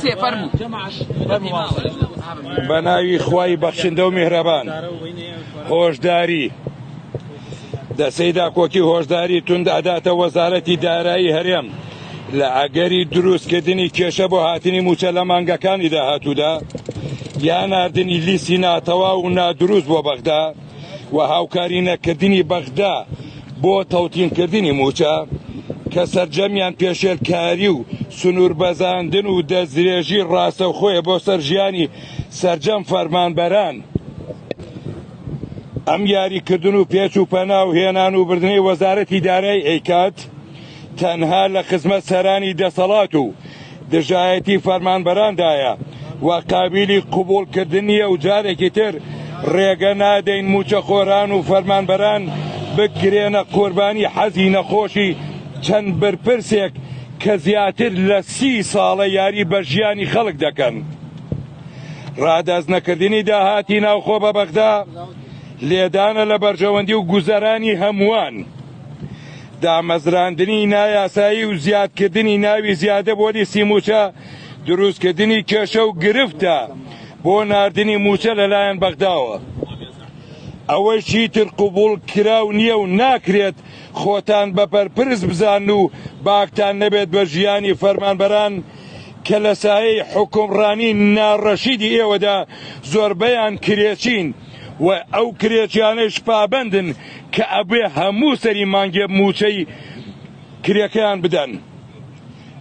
سێ فەرموو. بە ناوی خوای بەخشندە و میهرەبان. هۆشداری دەسەی داکۆکی هۆشداری توند ئەداتە وەزارەتی دارایی هەرێم لە ئەگەری دروستکردنی کێشە بۆ هاتنی مووچە لە مانگەکانی داهاتوودا یا ناردنی لیستی ناتەواو و نادروست بۆ بەغدا و هاوکاری نەکردنی بەغدا بۆ تەوتینکردنی مووچە کە سەرجەمیان پێشێلکاری و سنووربەزاندن و دەستدرێژی ڕاستەوخۆیە بۆ سەر ژیانی سەرجەم فەرمانبەران. ئەم یاریکردن و پێچ و پەنا و هێنان و بردنەی وەزارەتی دارایی ئەیکات تەنها لە خزمەت سەرانی دەسەڵات و دژایەتی فەرمانبەراندایە و قابیلی قبوڵکردن نییە و جارێکی تر ڕێگە نادەین مووچەخۆران و فەرمانبەران بکرێنە قوربانی حەزی نەخۆشی چەند بەرپرسێک کە زیاتر لە سی ساڵە یاری بە ژیانی خەڵک دەکەن. ڕادەست نەکردنی داهاتی ناوخۆ بە بەغدا لێدانە لە بەرژەوەندی و گوزەرانی هەمووان. دامەزراندنی نایاسایی و زیادکردنی ناوی زیادە بۆ لیستی مووچە دروستکردنی کێشە و گرفتە بۆ ناردنی مووچە لەلایەن بەغداوە. ئەوەش چیتر قبوڵ کراو نییە و ناکرێت خۆتان بە بەرپرس بزانن و باکتان نەبێت بە ژیانی فەرمانبەران کە لە سایەی حوکمڕانی ناڕەشیدی ئێوەدا زۆربەیان کرێچین و ئەو کرێچیانەیش پابەندن کە ئەبێ هەموو سەری مانگێ مووچەی کرێکەیان بدەن.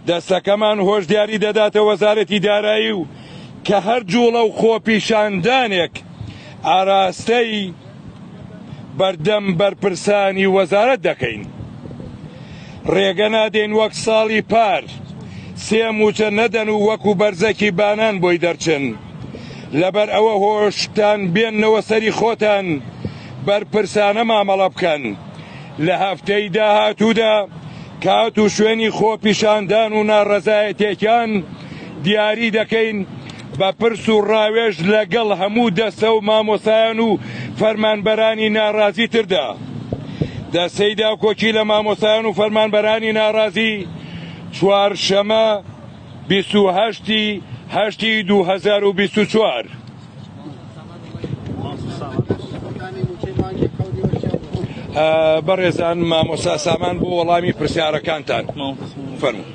دەستەکەمان هۆشداری دەداتە وەزارەتی دارایی و کە هەر جوڵە و خۆپیشاندانێک ئاراستەی بەردەم بەرپرسانی وەزارەت دەکەین. ڕێگە نادەین وەک ساڵی پار سێ مووچە نەدەن و وەکو بەرزەکی بانان بۆی دەرچن. لەبەر ئەوە هۆشتان بێننەوە سەری خۆتان، بەرپرسانە مامەڵە بکەن. لە هەفتەی داهاتوودا کات و شوێنی خۆپیشاندان و ناڕەزایەتیەکان دیاری دەکەین بە پرس و ڕاوێژ لەگەڵ هەموو دەستە و مامۆستایان و فەرمانبەرانی ناڕازی تردا. دەستەی داکۆکی لە مامۆستایان و فەرمانبەرانی ناڕازی چوارشەمە 28 هەشتی 2024. بەڕێزان مامۆستا سامان بۆ وەڵامی پرسیارەکانتان فەرموو.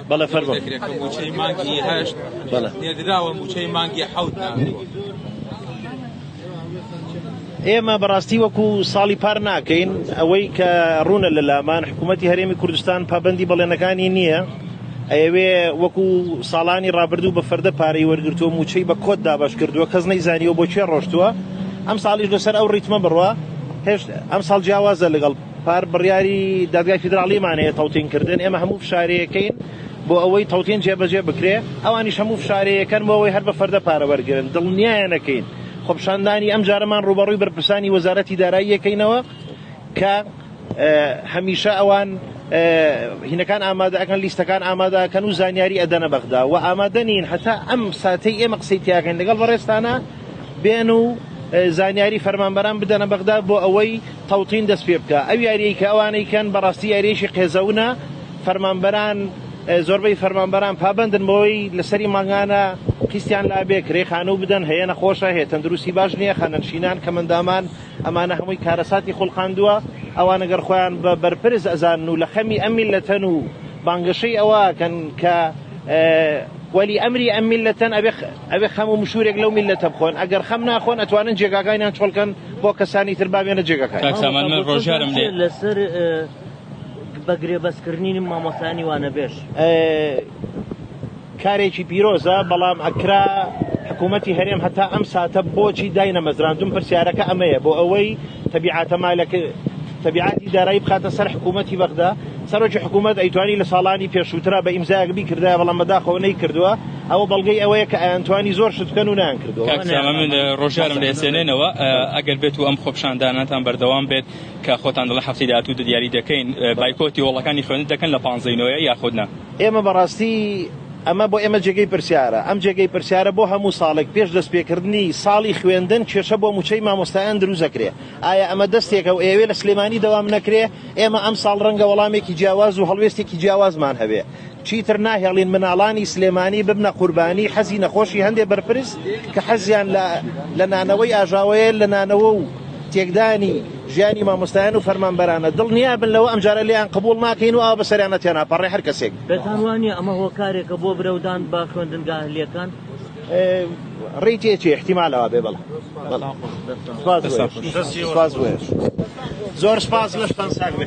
بەڵێ فەرموو. مووچەی مانگی هەشت بەڵێ. نێردراوە مووچەی مانگی حەوت ناردووە. ئێمە بەڕاستی وەکو ساڵی پار ناکەین ئەوەی کە ڕوونە لە لامان حکوومەتی هەرێمی کوردستان پابەندی بەڵێنەکانی نییە ئەیەوێ وەکو ساڵانی ڕابردوو بە فەردە پارەی وەرگرتووە مووچەی بە کۆت دابەش کردووە کەس نەیزانیوە بۆ کوێ ڕۆشتووە ئەم ساڵیش لەسەر ئەو ڕیتمە بڕوا هێشت ئەم ساڵ جیاوازە لەگەڵ پار بڕیاری دادگای فیدراڵیمان هەیە تەوتین کردن ئێمە هەموو فشارەکەین بۆ ئەوەی تەوتین جێبەجێ بکرێ ئەوانیش هەموو فشارەیەکەن بۆ ئەوەی هەر بە فەردە پارە وەرگرن دڵنیایانەکەین خۆپیشاندانی ئەمجارەمان ڕووبەڕووی بەرپرسانی وەزارەتی دارایی یەکەینەوە کە هەمیشە ئەوان هینەکان ئامادە ئەکەن لیستەکان ئامادە ئەکەن و زانیاری ئەدەنە بەغدا و ئامادە نین هەتا ئەم ساتەی ئێمە قسەی تیاکەین لەگەڵ بەڕێزتانە بێن و زانیاری فەرمانبەران بدەنە بەغدا بۆ ئەوەی تەوتین دەست پێ بکە ئەو یاریەی کە ئەوانەی کەن بەڕاستی یاریەکی قێزەونە فەرمانبەران زۆربەی فەرمانبەران پابەندن بەوەی لەسەری مانگانە قیستیان لابێ کرێ خانوو بدەن هەیە نەخۆشە هەیە تەندروستی باش نییە خانەنشینان کەمەندامان ئەمانە هەمووی کارەساتی خوڵقاندووە ئەوان ئەگەر خۆیان بە بەرپرس ئەزانن و لە خەمی ئەم میللەتەن و بانگەشەی ئەوە ئەکەن کە وەلی ئەمری ئەم میللەتەن ئەبێ ئەبێ خەم و مشورێک لەو میللەتە بخۆن ئەگەر خەم ناخۆن ئەتوانن جێگاکانیان چۆڵکەن بۆ کەسانی تر با بێنە جێگاکان. کاک سامان من ڕۆژیارم لێ. لەسەر بە گرێبەستکردنی مامۆستایانی وانەبێژ. کارێکی پیرۆزە بەڵام ئەکرا حکوومەتی هەرێم هەتا ئەم ساتە بۆچی داینەمەزراندوون پرسیارەکە ئەمەیە بۆ ئەوەی تەبیعاتە مالەک تەبیعاتی دارایی بخاتە سەر حکوومەتی بەغدا سەرۆکی حکوومەت ئەیتوانی لە ساڵانی پێشووترا بە ئیمزایەک بیکردایە بەڵام بەداخەوە نەیکردووە ئەوە بەڵگەی ئەوەیە کە ئەیانتوانی زۆر شت بکەن و نەیانکردووە. کاک سامان من ڕۆژیارم لێ ئەسێنێنەوە ئەگەر بێت و ئەم خۆپیشاندانەتان بەردەوام بێت کە خۆتان دەڵێن هەفتەی داهاتوو دیاری دەکەین بایکۆتی هۆڵەکانی خوێندن دەکەن لە پانزەی نۆیە یاخود نا؟ ئێمە بەڕاستی ئەمە بۆ ئێمە جێگەی پرسیارە، ئەم جێگەی پرسیارە بۆ هەموو ساڵێک پێش دەستپێکردنی ساڵی خوێندن کێشە بۆ مووچەی مامۆستایان دروست دەکرێ، ئایا ئەمە دەستێکە و ئەیەوێ لە سلێمانی دەوام نەکرێ؟ ئێمە ئەمساڵ ڕەنگە وەڵامێکی جیاواز و هەڵوێستێکی جیاوازمان هەبێ. چیتر ناهێڵین مناڵانی سلێمانی ببنە قوربانی حەزی نەخۆشی هەندێ بەرپرس کە حەزیان لە لە نانەوەی ئاژاوەیە لە نانەوە و تێکدانی ژیانی مامۆستایان و فەرمانبەرانە. دڵنیابن لەوە ئەمجارە لێیان قبوڵ ناکەین و ئاوا بەسەریانە تێناپەڕێ هەر کەسێک. پێتان وانیە ئەمە هۆکارێکە بۆ برەودان بە خوێندنگا ئەهلیەکان؟ ڕێی تێچێ احتیمالە وابێ بەڵێ. سپاس بۆ ئێوەش. سپاس بۆ ئێوەش. زۆر سپاس لەشتان ساغ بێ.